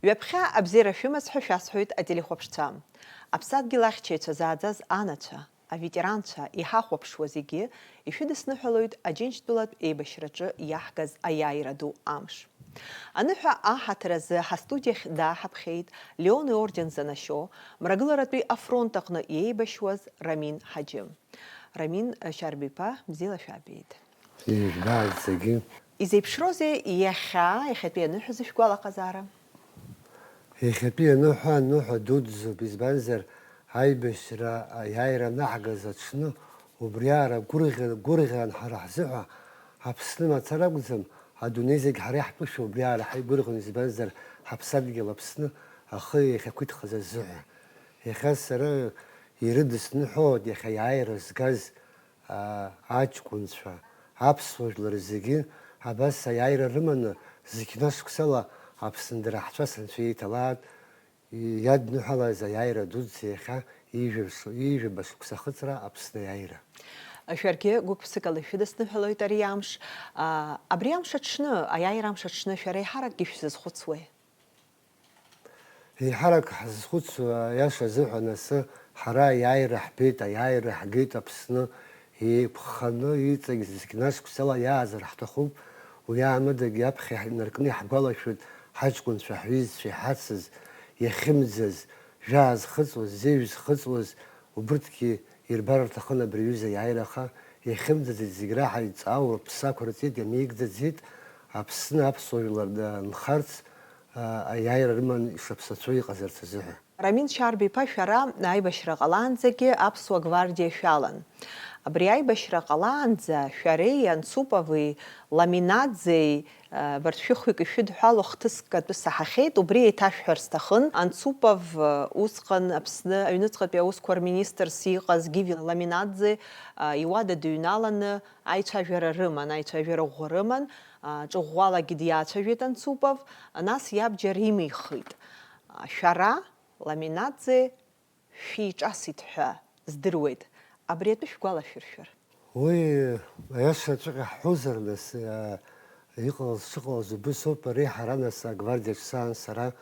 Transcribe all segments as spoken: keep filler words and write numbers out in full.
Ҩаԥхьа абзиара шәымаз ҳәа шәасҳәоит ателехәаԥшцәа. Аԥсадгьыл ахьчаҩцәа зааӡаз анацәа, аветеранцәа, иҳахәаԥшуа зегьы ишәыдысныҳәалоит Аџьынџьтәылатә еибашьраҿы иаҳгаз аиааира ду амш. Аныҳәа аҳаҭыр азы ҳастудиахь дааҳаԥхьеит Леон иорден занашьоу, мрагыларатәи афронт аҟны иеибашьуаз Рамин Ҳаџьы. Рамин Шьарбиԥа, бзиала шәаабеит. Ижәбааит зегьы. Изеиԥшроузеи иахьа, иахьатәи аныҳәа зышәгәалаҟазаара? Иахьатәи аныҳәа, аныҳәа дуӡӡоуп, избанзар, аибашьра аиааира анаҳгаз аҽны, убриаара гәырӷьа-, гәырӷьаран ҳара ҳзыҳәа, Аԥсны мацара акәӡам, адунеи зегь ҳара иаҳтәушәа убриаара ҳаигәырӷьон, избанзар, ҳаԥсадгьыл Аԥсны ахы иахьақәиҭхаз азыҳәа. Иахьа сара ирыдысныҳәоит иахьа аиааира згаз, аа, аҷкәынцәа, аԥсуа жәлар зегьы абас аиааира рыманы, зқьынашықәсала Аԥсны дара ҳцәа-анцәа еиҭалааит, иадныҳәалаз аиааира дуӡӡа иахьа ижәаб-, ижәаба шықәса ахыҵра Аԥсны аиааира. Шәаргьы гәык-ԥсыкала ишәыдысныҳәалоит ари амш. Аа, абри амш аҽны, аиааира амш аҽны шәара еиҳаракгьы шәзызхәыцуеи? Еиҳарак ҳазхәыцуа, аиаша азыҳәан, асы ҳара аиааира ҳбеит, аиааира ҳгеит Аԥсны, еиқәханы иҵегь зқьынашықәсала иаазар ҳҭахуп, уи аамыдагьы аԥхьа инаркны иаҳгәалашәоит ҳаҷкәынцәа, ҳҩызцәа иҳацыз, иахьымӡаз, жәаа зхыҵуаз, зеижә зхыҵуаз, убырҭгьы ирбар рҭахын абри аҩыза аиааира, аха иахьымӡаӡеит, зегь раҳа иҵаауа рыԥсы ақәырҵеит, иамеигӡаӡеит, Аԥсны аԥсуа жәлар нхарц, а, аиааира рыман ишаԥсацәоу иҟазарц азыҳәа. Рамин Шьарба-иԥа, шәара аибашьра ҟалаанӡагьы аԥсуа гвардиа шәалан. Абри аибашьра ҟалаанӡа шәареи Анцупови, Ламинаӡеи, а, барҭ шәыхҩык ишәыдҳәалоу хҭыск атәы саҳахьеит, убри еиҭашәҳәар сҭахын. Анцупов, а, усҟан Аԥсны аҩныҵҟатәи аусқәа рминистрс иҟаз Гиви Ламинаӡе, а, иуада дыҩналаны аицәажәара рыман, аицәажәара ӷәӷәа рыман, а, ҿыӷәӷәалагьы диацәажәеит Анцупов, нас иабџьар имихит. А, шәара Ламинаӡе шәиҿасит ҳәа здыруеит. Абри атәы шәгәалашәыршәар. Уи аиашаҵәҟьа ҳҳәозар, нас, а, иҟалаз шыҟалаз убыс ауп. Ари ҳара, нас, агвардиаҿ саан сара,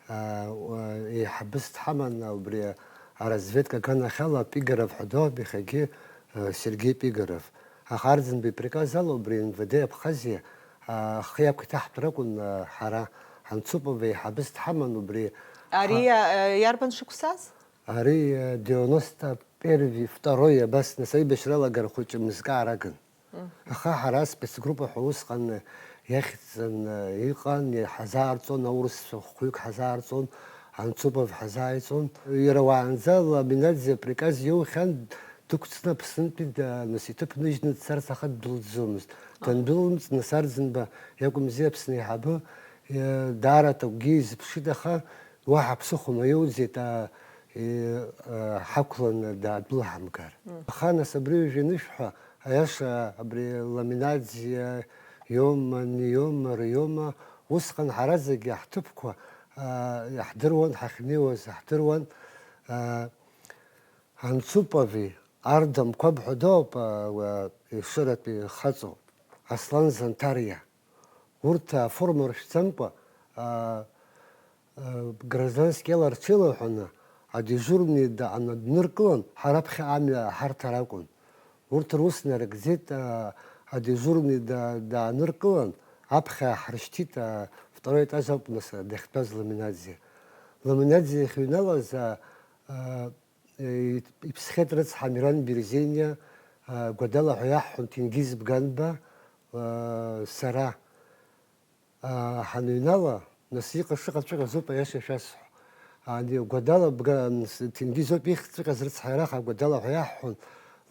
а, уа-, еиҳабыс дҳаман, убри аразведка аганахьала Пигаров ҳәа доуп иахьагьы, а, Сергеи Пигаров. Аха Арӡынба иприказ ала убри Н В Д Абхазиа, а, ахы иақәиҭаҳтәыр акәын, а, ҳара Анцупов еиҳабыс дҳаман убри. Ари, ҳа- а, иарбан шықәсаз? Ари, э, девяносто первый, второй, абас, нас, аибашьра алагара хәыҷы мызкы аараган. Мгм. Аха ҳара спецгруппа ҳәа усҟан, э, иахьӡын, э, иҟан, э, ҳазаарҵон, аурысцәа хәҩык ҳазаарҵон, Анцупов ҳазааиҵон. Иара уаанӡа Ламинаӡе априказ иоухьан, дықәҵны Аԥснынтәи да-, нас иҭыԥ ныжьны дцарц аха ддәылҵӡомызт. Аҳ. Дандәылымҵ, нас Арӡынба иакәымзи Аԥсны аиҳабы, э, даара аҭакгьы изыԥшит, аха уаҳа ԥсыхәа маиуӡеит, а, э, а, ҳақәланы даадәылҳамгар. Мм. Аха, нас, абри уажә ианышәҳәа, аиаша абри Ламинаӡе иоума, Ниома, Риома, усҟан ҳара зегьы ҳҭыԥқәа, а, иаҳдыруан, ҳахьнеиуаз ҳдыруан, а, Анцупови Арда Мқәаб ҳәа дыҟоуп, а, уа, ешыратәи хаҵоу, Аслан Занҭариа. Урҭ аформа ршәӡамкәа, а, а, гражданскиала рҽеилаҳәаны, адежурни даанадныркылан, ҳара аԥхьа амҩа ҳарҭар акәын. Урҭ рус нарыгӡеит, а, адежурни да-, дааныркылан, аԥхьа ҳрышьҭит, а, второй этаж ауп нас дахьтәаз Ламинаӡе. Ламинаӡе иахьыҩналаз, а, а, Иԥсхьеит рыцҳа Амиран Берзениа, а, Гәадала ҳәа иаҳҳәон, Ҭенгиз Бганба, а, сара, а, ҳаныҩнала, нас иҟа-, шыҟаҵәҟьаз ауп аиаша шәасҳәо. Ани Гәадала Бга-, м, с-, Ҭенгиз ауп ихьӡҵәҟьаз рыцҳа, иара Гәадала ҳәа иаҳҳәон,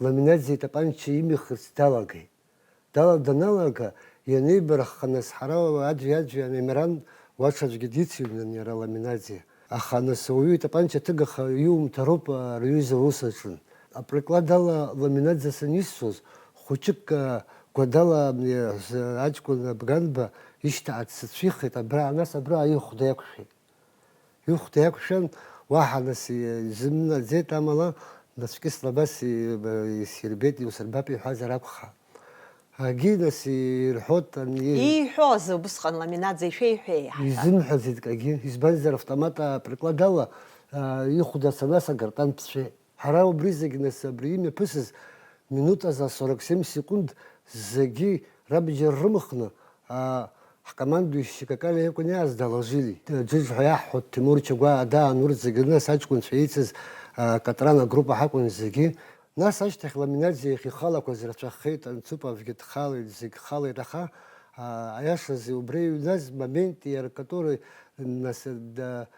Ламинаӡе итапанча имихырц далагеит. Дала даналага, ианеибархха, нас ҳара аӡәи-аӡәи Амиран уаҽаӡәгьы дицыҩнан иара Ламинаӡе. Аха нас ауаҩы итапанча ҭыгаха иумҭароуп, а, рҩыза аус аҿы. Априкладала Ламинаӡе санисҵоз, хәыҷык, а, Гәадала, а, аҷкәын Бганба ишьҭаҳәа дсыцәихит, абра, нас абра ихәда иақәшәеит. Ихәда иақәшәан, уаҳа нас изымнаӡеит, амала нацәкьысла абас и-, исирбеит, иусырбап иҳәазар акәхап. Агьи, нас, ирҳәоит, ани- Ииҳәоз убысҟан Ламинаӡе ишәеиҳәеи? Изымҳәаӡеит акгьы, избанзар, автомат априкладала, а, ихәда санас агартан ԥҵәеит. Ҳара убри зегь, нас, абри имҩаԥысыз минутазы сорок семь секунд зегьы рабџьар рымхны, а, ҳкомандующик Какалиа иакәын иааз, доложили. Џыџ ҳәа иаҳҳәо, Ҭемур Чагәаа даан, урҭ зегьы, нас, аҷкәынцәа еицыз, а, Катран агруппа ҳакәын зегьы. Нас ашьҭахь Ламинаӡе ихалақәаз рацәахеит, Анцуповгьы дхалеит, зегь халеит, аха, а, аиашазы убри иҩназ момент иара, который, нас, да,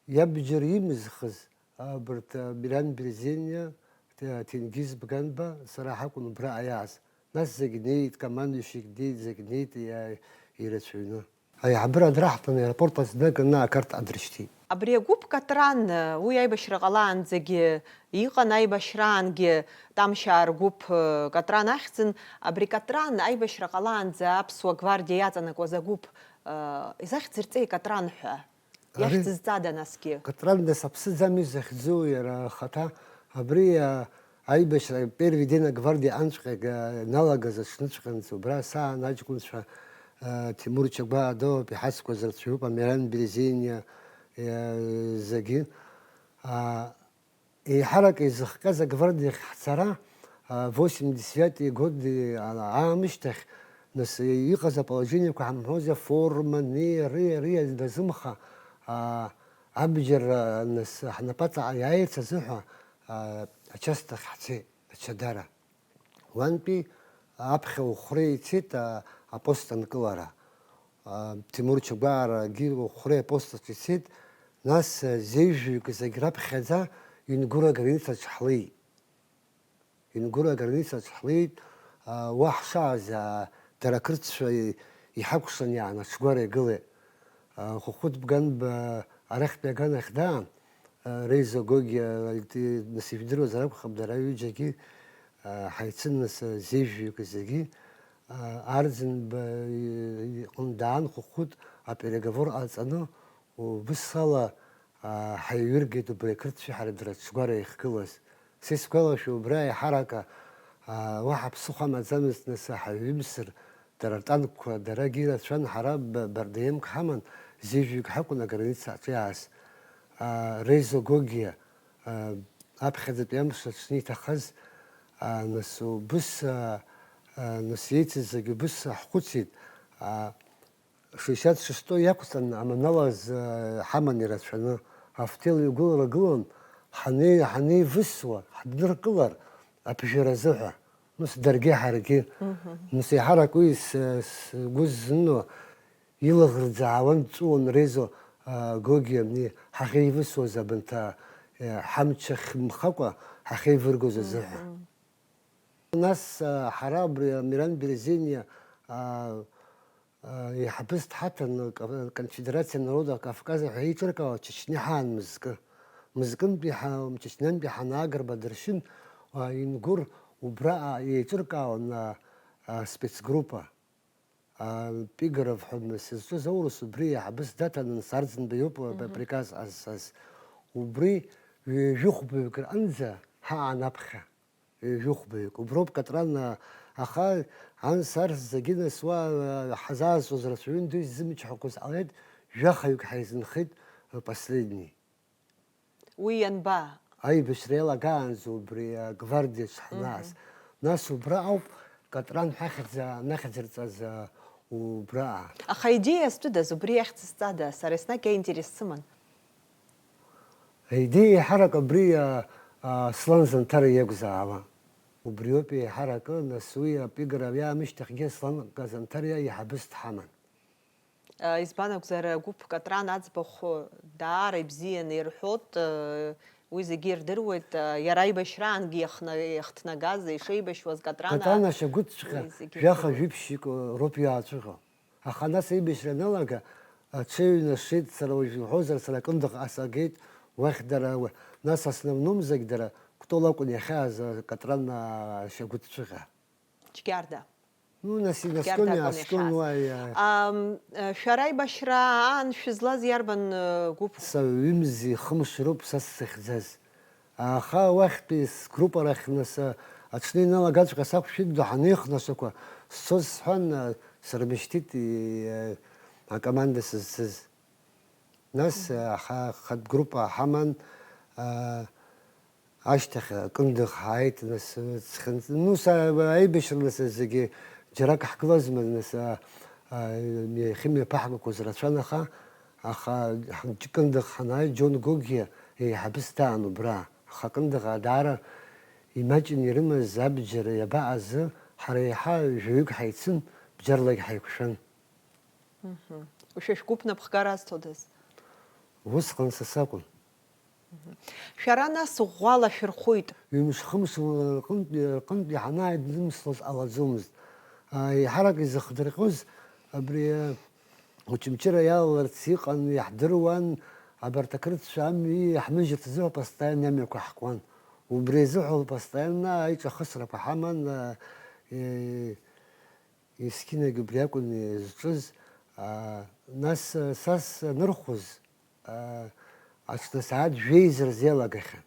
иабџьар имызхыз, абарҭ, а, Миран Берзениа, Те-, Ҭенгиз Бганба, сара ҳакәын убра аиааз. Нас зегь неит, командующик днеит, зегь неит, иа-, ирацәаҩны. Аиҳабыра драҳҭан, аеропорт азнаганы ақарҭ адрышьҭит. Абри агәыԥ Катран, уи аибашьра ҟалаанӡагьы иҟан, аибашьраангьы Тамшьаа ргәыԥ, Катран ахьӡын. Абри Катран аибашьра ҟалаанӡа аԥсуа гвардиа иаҵанакуаз агәыԥ, изахьӡырҵеи Катран ҳәа? Иахьӡызҵада насгьы? Катран дасаԥсыӡами захьӡу иара ахаҭа? Абри, а, аибашьра первый день агвардиа анҵәҟьа, а, иналагаз аҽныҵәҟьанӡа убра асаан аҷкәынцәа, а, Ҭемур Чагәаа доуп, иҳацқәаз рацәаҩуп, Амиран Берзениа, а, зегьы. А, еиҳарак изыхҟьаз агвардиахь ҳцара, а, восемьдесят девятый год, а, аамышьҭахь, нас, иҟаз аположениеқәа ҳамҳәозар, форма, ни, ари, ари, дазымха, а, абџьар, а, нас, ҳнапаҵаҟа иааирц азыҳәа, а, ачасҭахь ҳцеит, ачадара. Уантәи аԥхьа Ухәре ицеит, а, апост анкылара. А, Ҭемур Чагәаарагьы Ухәре апост аҿы ицеит, нас, а, зежәҩык зегь раԥхьаӡа Ингәыр аграницаҿ ҳлеит. Ингәыр аграницаҿ ҳлеит, а, уа ҳшааз, а, дара ақырҭцәа и-, иҳакәшан иаан аҽгәара игылеит. А, Хәыхәыт Бганба арахьтәи аганахь даан, а, Резо Гогиа, а, ди-, нас ижәдыруазар акәхап, дара ҩыџьагьы, а, ҳаицын, нас, а, зежәҩык зегьы, а, Арӡынба и-, иҟны даан Хәыхәыт апереговор ҟаҵаны, убыс ала, а, ҳаиҩыргеит убри ақырҭцәеи ҳареи дара аҽгәара иахьгылаз. Са исгәалашәо, убра аиҳарак, а, уаҳа ԥсыхәа амаӡамызт, нас, ҳаҩымсыр, дара ртанкқәа, дарагьы ирацәан, ҳара Б-, Бардаемк ҳаман, зежәҩык ҳакәын аграница аҿы иааз. А, Резо Гогиа, а, аԥхьаӡатәи амш аҽны иҭахаз, а, нас убыс, а, а, нас еицыз зегь убыс ҳхәыцит. А, шестьдесят шестой иақәҵан аманалаз, э, ҳаман ирацәаны, автел ҩгәылара гылан, ҳанеи-, ҳанеивысуа, ҳдыркылар, аԥжәара азыҳәа, нас даргьы ҳаргьы. Нас еиҳарак уи с-, сгәы ззыно, илаӷырӡ аауан, дҵәуон Резо, э, Гогиа, ани ҳахьеивысуаз абанҭ, э, ҳамч ахьымхакәа ҳахьеивыргоз азыҳәа. Нас, э, ҳара абри Амиран Берзениа, э, Еиҳабыс дҳаҭан, Конфедерациа народов Кавказа ҳәа еиҿыркаауа Чечня ҳаан мызкы. Мызкынтәи ҳа-, Чечнантәи ҳанаагарба дыршьын, а, Ингәыр убраҟа еиҿыркаауан, а, а, спецгруппа. А, Пигаров ҳәа сызҿыз аурыс убри еиҳабыс даҭан, нас Арӡынба иоуп, а, Мгм. приказ ҟазҵаз. Убри ҩажәихәбаҩык рҟынӡа ҳаан аԥхьа. Ҩажәихәбаҩык. Уброуп Катран, аха анс-арс зегьы нас уа, а, ҳазаазҵоз рацәаҩын, ду иззымчҳакәыз ҟалеит, жәахаҩык ҳаизынхеит, а, последний. Уи ианба? Аибашьра иалагаанӡа убри, а, гвардиаҿ ҳанааз. Мгм. Нас убра ауп Катран ҳахьӡ-, анахьӡырҵаз, а, убраҟа. Аха аидеиа зтәыдаз, убри иахьӡызҵада? Сара еснагь аинтерес сыман. Аидеиа еиҳарак абри, а, а, Аслан Занҭариа иакәзаауан. Убриоуп еиҳаракы, нас уи апигра иаамышьҭахьгьы Аслан Занҭариа еиҳабыс дҳаман. А, избан акәзар, агәыԥ Катран аӡбахә даара ибзианы ирҳәоит, а, уи зегьы ирдыруеит, а, иара аибашьраангьы иахна-, иахҭнагаз, ишеибашьуаз Катран, Катран ашьагәыҭҵәҟьа уи зегьы жәаха ирдыруеит. Жәиԥшьҩык роуп иаацәыӷьо. Аха нас аибашьра аналага, аҽеиҩнашеит, сара уажә уҳәозар, сара Кындыӷ асагеит, уахь дара, уа-, нас основном зегь дара Кәтол акәын иахьааз, а, Катран, а, шьагәыҭцәыӷьа. Џьгьарда. Ну, нас Џьгьарда инаскьон, акәын иааскьон иахьааз. Уа, иа- Ам, э, шәара аибашьра аан шәызлаз иарбан, э, гәыԥ? Са ҩымзи хымш роуп са сзыхьӡаз. Аха уахьтәи сгруппа рахь нас, а, Аҽны иналагаҵәҟьа сақәшәеит, доуҳа ҳанеихнашақәа сцоз сҳәан, сырмышьҭит, акоманда сызцыз. Нас, аха, хатә группа ҳаман, ашьҭахь акындых ҳааит, нас, ҵхьынҵ-, ну, са, аибашьра, нас, зегьы џьарак ҳгылазма, нас, а, а, иахьымҩаԥаҳгақәоз рацәан, аха, аха ҳ-, кындых ҳанааи, Џьон Гогиа еиҳабыс даан убра. Аха акындыӷ даара имаҷны ирымаз абџьар иабаҟаз, ҳара еиҳа жәаҩык ҳаицын, бџьарлагь ҳаиқәшәан. Мгм. Шәа шәгәыԥ напхгара азҭодаз? Усҟан са сакәын. Мгм. Шәара нас ӷәӷәала шәырхәит? Ҩымш-хымш рҟынтә, рҟынтә иҳанааиднымслоз ҟалаӡомызт. А, еиҳарак изыхдырҟьоз абри, а, Очамчыра иалаларц иҟан, иаҳдыруан, абарҭ ақырҭцәа амҩа иаҳмыжьырц азыҳәа постоянно амҩақәа ҳкуан. Убри азыҳәа постоянно аиҿахысрақәа ҳаман, а, е-, Есқьынагь убри акәын изҿыз, аа, нас, са санырхәыз, аа, аҽны асааҭ жәеиза рзы иалагахьан.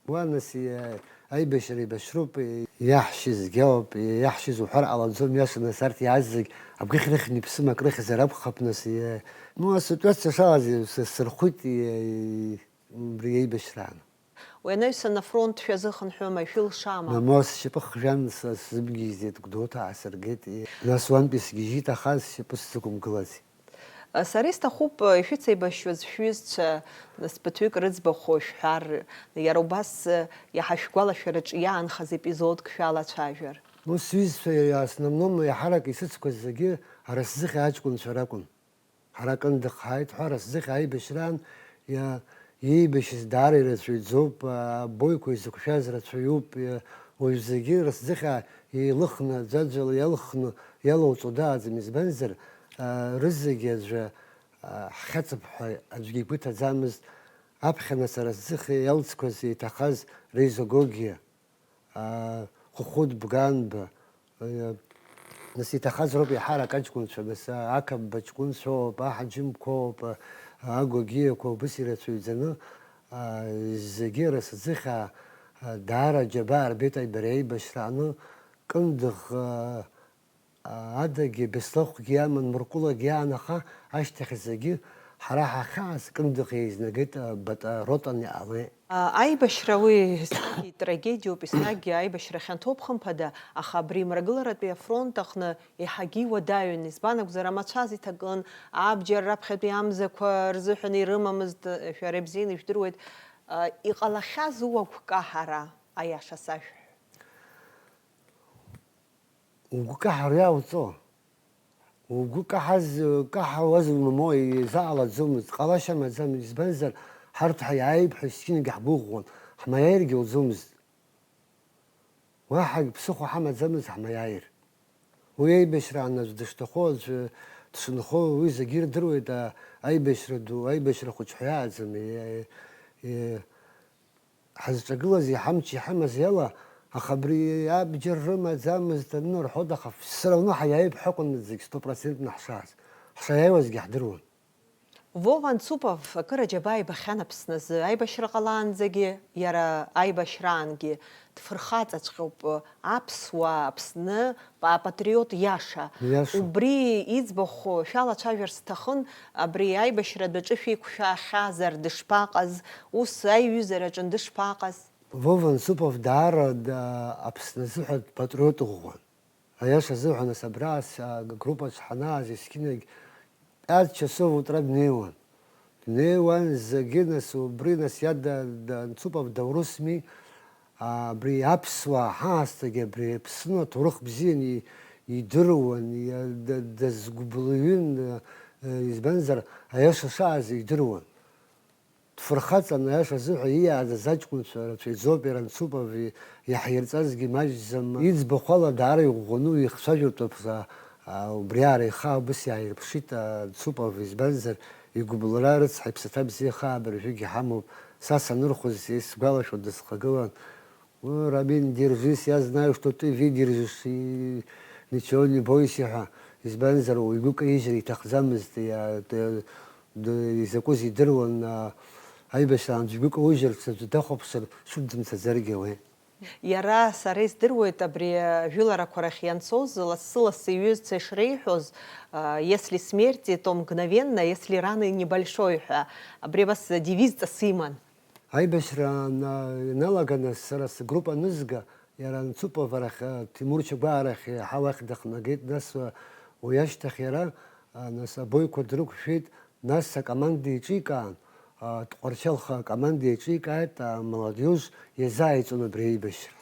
Уа, нас, иа-, аибашьра еибашьроуп, иаҳшьыз гьоуп, иаҳшьыз уҳәар ҟалаӡом, иашан, нас арҭ иааз зегь абгахь рыхьны иԥсым акрыхьзар акәхап, нас, иа-, ну, аситуациа шалаз, са сырхәит, иа-, Убри еибашьраан. Уи анаҩсан афронт шәазыхынҳәыма, ишәылшама? Мамоу, сшьапы хжәан, са сзыбгьежьӡеит, Гәдоуҭа аасыргеит. Нас уантәи сгьежьит, аха сшьапы сзықәымгылази. Сара исҭахуп, ишәыцеибашьуаз шәҩызцәа, нас ԥыҭҩык рыӡбахә шәҳәар, иара убас, иаҳа шәгәалашәараҿы иаанхаз епизодк шәалацәажәар. Ус сҩызцәа, основном, иаҳарак исыцқәаз зегьы ара сзыхьа аҷкәынцәа ракәын. Ҳара кындыхҳаит ҳәа, ара сзыхьа аибашьраан иа-, иеибашьыз даара ирацәаҩӡоуп, абоиқәа изықәшәаз рацәаҩуп, иа-, уажә зегьы ара сзыхьа еилыхны, аӡәаӡәала иалхны иалоуҵо дааӡам, избанзар, а, рызегьы аӡәы, а, ҳхьаҵып ҳәа аӡәгьы игәы иҭаӡамызт, аԥхьа нас ара сзыхьа иалҵқәаз, иҭахаз Реиза Гогиа. Аа, Хәыхәыт Бганба, э, нас иҭахаз роуп еиҳарак аҷкәынцәа, нас, а, Ақабба ҷкәынцәоуп, аҳаџьымқәоуп, а, агәагьиақәа убыс ирацәаҩӡаны, а, зегьы рысӡыхь, а, а, даара аџьабаа рбеит аибара аибашьрааны, Кындыӷ, а, Адагьы Беслахәгьы иаман, Мыркәылагьы иаан, аха ашьҭахь зегьы ҳара ҳахьааз Кындыӷ еизнагеит, а, Бата ротан иҟалеит. А, аибашьра уи еснагь трагедиоуп, еснагь аибашьра хьанҭоуп, хымԥада, аха абри Мрагыларатәи афронт аҟны еиҳагьы иуадаҩын, избан акәзар, амацәаз иҭакын, абџьар раԥхьатәи амзақәа рзыҳәан ирымамызт, шәара ибзианы ижәдыруеит, а, иҟалахьаз уагәкаҳара, аиаша сашәҳәа. Угәы каҳар иауҵо. Угәы каҳаз, каҳауаз умоуа изаҟалаӡомызт, ҟалашьа амаӡамызт, избанзар, ҳарҭ ҳаиааип ҳәа есқьынгьы ҳгәыӷуан, ҳмаиааиргьы уаӡомызт. Уаҳагь ԥсыхәа ҳамаӡамызт ҳмаиааир. Уи аибашьраан аӡә дышҭахо, аӡә дшынхо, уи зегьы ирдыруеит, а, аибашьра ду, аибашьра хәыҷ ҳәа иааӡам, е-, е-, Ҳазҿагылаз иҳамч иҳамаз ала, аха абри абџьар рымаӡамызт анырҳәоит, аха все равно ҳаиааип ҳәа акәын зегь сто процентны ҳшааз. Ҳшаиааиуазгьы ҳдыруан. Вова Анцупов акыр аџьабаа ибахьан Аԥсны азы, аибашьра ҟалаанӡагьы, иара аибашьраангьы дфырхаҵаҵәҟьоуп аԥсуаа, Аԥсны, па-, апатриот иаша. Иаша. Убри иӡбахә шәалацәажәар сҭахын, абри аибашьратә аҿы шәеиқәшәахьазар дышԥаҟаз, ус аиҩызараҿы дышԥаҟаз? Вова Анцупов даара да-, Аԥсны азыҳәа патриот ӷәӷәан. Аиаша азыҳәа, нас, абра ас-, агруппаҿ ҳанааз, есқьынагь пять часов утра днеиуан. Днеиуан зегьы, нас, убри, нас, иада, да-, Анцупов даурысми, а, абри аԥсуаа ҳаасҭагьы абри Аԥсны аҭоурых бзианы и-, идыруан, иа-, да-, дазгәыблҩын, а, избанзар, аиаша шааз идыруан. Дфырхаҵан, аиаша азыҳәа ииааӡаз аҷкәынцәа рацәаҩӡоуп, иара Анцупов и-, иаҳирҵазгьы маҷӡам. Иӡбахә ала даара иӷәӷәаны уи ихцәажәатәуп, а, а, убриаара ихы убыс иааирԥшит, а, Анцупов, избанзар, игәыбылра рыцҳа, иԥсаҭа бзиа хаа абыржәгьы ҳамоуп. Са санырхәыз, исгәалашәо дысхагылан. Уи, Рамин, держись, я знаю, что ты выдержишь, и ничего не бойся ҳәа. Избанзар, уаҩ игәы каижьыр иҭахӡамызт, иа-, д-, д-, изакәыз идыруан, а, аибашьраан аӡә игәы каужьырц аӡәы дахәаԥшыр, шәыдымцаӡаргьы ауеит. Иара, сара издыруеит, абри ажәыларақәа рахь ианцоз, лассы-лассы иҩызцәа ишреиҳәоз, а, если смерти, то мгновенно, если раны, небольшой ҳәа. Абри абас девиз ҵас иман. Аибашьра ана-, ианалаганы сара сгрупп анызга, иара Нцупов арахь, а, Ҭемур Чагәаа рахь иаҳа уахь дахнагеит, нас, а, уи ашьҭахь иара, а, нас абоиқәа дрықәшәеит, нас акоманда еиҿикаан, а, Тҟәарчалха акоманда еиҿикааит, а, Молодежь иазааиҵон абри аибашьра.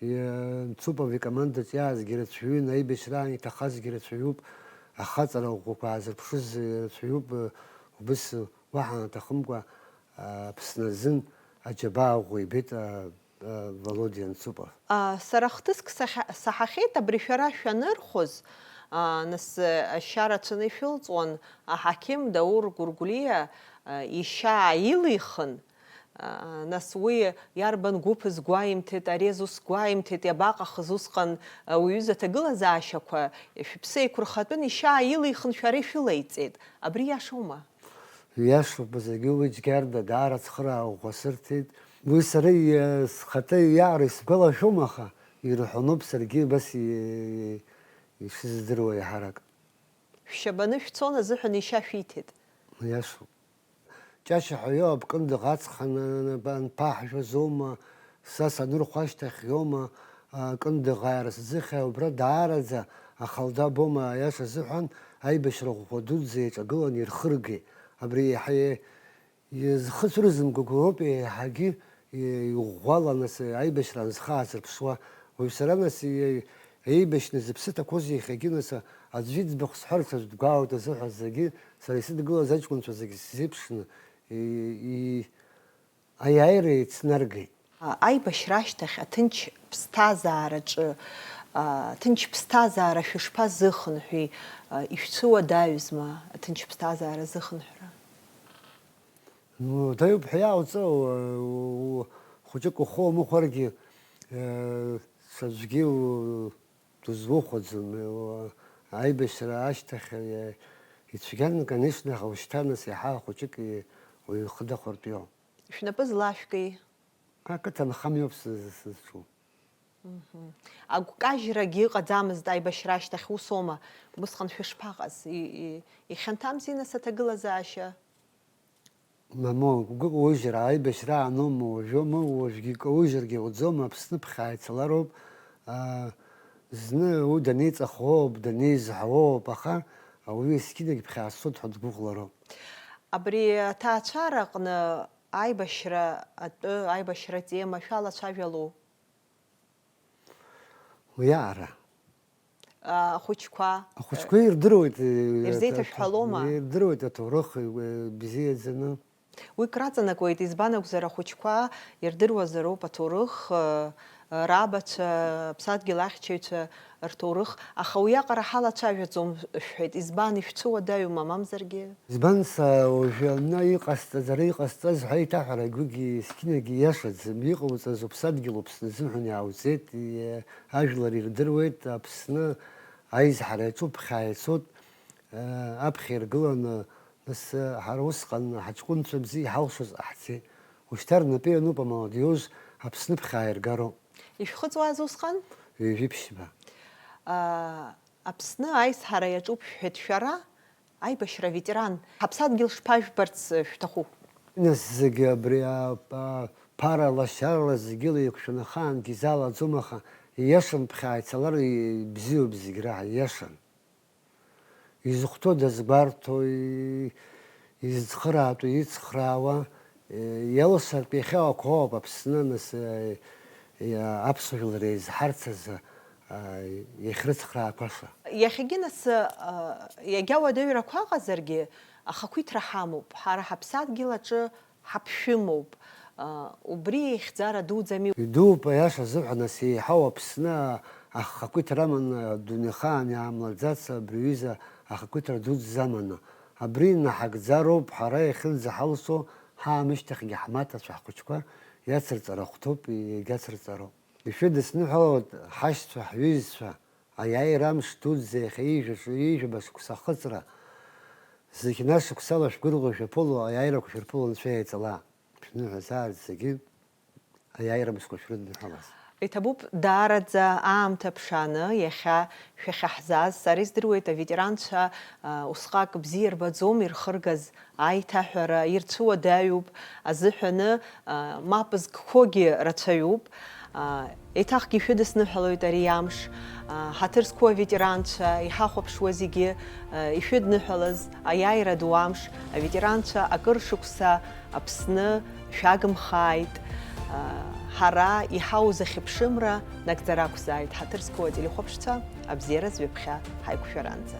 Е, Нцупов икомандаҿ иаазгьы рацәаҩын, аибашьраан иҭахазгьы рацәаҩуп, ахаҵара ӷәӷәақәа аазырԥшыз рацәаҩуп, э, убыс уаҳа аҭахымкәа, а, Аԥсны азын аџьабаа ӷәӷәа ибеит, а, а, Володиа Нцупов. А, сара хҭыск сахьа-, саҳахьеит абри шәара шәанырхәыз, а, нас, э, ашьа рацәаны ишәылҵуан, аҳақьым Даур Гәыргәлиа, а, ишьа ааилихын, а, нас уи иарбан гәыԥыз гәаимҭеит, ари азус гәаимҭеит, иабаҟахыз усҟан, а, уҩыза аҭагылазаашьақәа, шәыԥсы еиқәырхатәын, ишьа ааилихын шәара ишәылаиҵеит. Абри иашоума? Иашоуп, зегьы уи Џьгьарда даара ацхыраара ӷәӷәа сырҭеит. Уи сара и-, схаҭа иаара исгәалашәом, аха ирҳәоноуп саргьы абас и-, ишыздыруа иаҳарак. Шәшьабаны шәцон азыҳәан ишьа шәиҭеит. Иашоуп. Ҷашьа ҳәа иоуп, Кындыӷ аҵх ан-, ан-, анԥаҳжәоз аума, са санырхәа ашьҭахь иоума, а, Кындыӷ ааира сзыхьаа, убра даараӡа ахалда боума, аиаша азыҳәан, аибашьра ӷәӷәа дуӡӡа иаҿагылан ирхыргеит. Абри еиҳа е-, изхыцәрызымго гәыроуп еиҳагьы, е-, иӷәӷәала нас аибашьраан зхы аазырԥшуа. Уаҩ сара нас е-, еибашьны зыԥсы ҭақәоз иахьагьы нас аӡә иӡбахә сҳәарц аӡә дгәаауеит азыҳәа зегьы, сара исыдгылаз аҷкәынцәа зегьы сзеиԥшны, и-, и-, аиааира еицнаргеит. А, аибашьра ашьҭахь аҭынч ԥсҭазаараҿы, а, ҭынч ԥсҭазаара шәышԥазыхынҳәи, а, ишәцәыуадаҩызма аҭынч ԥсҭазаара азыхынҳәра? Ну, даҩуп ҳәа иаауҵо, у-, у-, хәыҷык ухы умыхәаргьы, э, ҽаӡәгьы у-, дузухәаӡом. Э, у-, аибашьра ашьҭахь, э, ицәгьан, конечно, аха ушьҭа нас иаҳа хәыҷык, э, уаҩы ихы дахәартәио. Шәнапы злашәки? Ақыҭа нхамҩоуп сыз-, сызҿу. Мгм. Агәкажьрагьы ыҟаӡамызт аибашьра ашьҭахь, усоума? Убысҟан шәышԥаҟаз? И-, и-, ихьанҭамзи нас аҭагылазаашьа? Мамоу, гәыкаужьра аибашьра аанума уажәоума, уажәгьы икаужьыргьы иуӡом, Аԥсны ԥхьа ицалароуп. Аа, зны уи данеиҵахоуп, данеизҳауоуп, аха ауаҩы есқьынагь ԥхьаацоит ҳәа дгәыӷлароуп. Абри аҭаацәара аҟны аибашьра атәы, аибашьра атема шәалацәажәалоу? Уиаара. Ахәыҷқәа, ахәыҷқәа ирдыруеит, э, ирзеиҭашәҳәалома? Ирдыруеит аҭоурых, э, бзиаӡаны. Уи краҵанакуеит, избан акәзар, ахәыҷқәа ирдыруазароуп аҭоурых, э, рабацәа, аԥсадгьыл ахьчаҩцәа рҭоурых, аха уиаҟара ҳалацәажәаӡом шәҳәеит, избан, ишәцәыуадаҩума, мамзаргьы? Избан са уажәы аҩны иҟасҵаз, ара иҟасҵаз ҳәа еиҭаҳәара агәгьы есқьынагьы ииашаӡам, иҟауҵаз уԥсадгьыл Аԥсны азыҳәан иаауҵеит, и-, ажәлар ирдыруеит, Аԥсны аизҳара иаҿуп, ԥхьа ицоит, э, аԥхьа иргыланы, нас, э, ҳара усҟан ҳаҷкәынцәа бзиа иҳалшоз ҟаҳҵеит. Ушьҭа рнапы иануп амолодиож Аԥсны ԥхьа ааиргароуп. Ишәхыҵуаз усҟан? Ҩажәи ԥшьба. А, Аԥсны аизҳара иаҿуп шәҳәеит шәара, аибашьра аветеран, ҳаԥсадгьыл шԥажәбарц шәҭаху? Нас зегьы абри а-, а-, ԥара лашарала зегьы леиқәшәаны ахаангьы изалаӡом, аха ииашам, ԥхьа ицалар ибзиоуп зегь раҳа, ииашам. Изыхәҭоу дазгәарҭо, и-, изцхыраатәу ицхраауа, Иаласыртә иахьа ақәоуп Аԥсны, нас, аԥсуа жәлар еизҳарц азы иахьрыцхраақәаша. Иахьагьы, нас, иагьа уадаҩрақәа ыҟазаргьы, ахақәиҭра ҳамоуп, ҳара ҳаԥсадгьыл аҿы ҳаԥшәымоуп, убри еихьӡара дуӡами? Идууп, аиаша азыҳәа, нас, еиҳау Аԥсны ахақәиҭра аманы, адунеихаан иаамлаӡац абри аҩыза ахақәиҭра дуӡӡа аманы. Абри инаҳагӡароуп, ҳара иахьынӡаҳалсо, ҳаамышьҭахьгьы ҳмаҭацәа, ҳхәыҷқәа иацырҵара ахәҭоуп, иагьацырҵароуп. Ишәыдысныҳәалоит, ҳашьцәа, ҳҩызцәа, аиааира амш дуӡӡа иахьа ижәаҿы, ижәаба шықәса ахыҵра, зегь нас шықәсала шәгәырӷьо шәаԥыло, аиааирақәа шәырԥыло Анцәа иаиҵала. Шәныҳәазааит зегьы. аиааира мызқәа шәрыдныҳәалаз. Иҭабуп даараӡа аамҭа ԥшааны, иахьа шәахьаҳзааз. Сара издыруеит, аветеранцәа, а, усҟак бзиа рбаӡом ирхыргаз аиҭаҳәара, ирцәыуадаҩуп азыҳәаны, а, мап зкқәогьы рацәаҩуп. А, еиҭахгьы ишәыдысныҳәалоит ари амш. А, ҳаҭыр зқәу аветеранцәа, иҳахәаԥшуа зегьы, а, ишәыдныҳәалаз аиааира ду амш, аветеранцәа акыр шықәса Аԥсны шәагымхааит. Ҳара иҳауз ахьыԥшымра нагӡара ақәзааит, ҳаҭыр зқәу ателехәаԥшцәа, абзиараз ҩаԥхьа ҳаиқәшәаранӡа.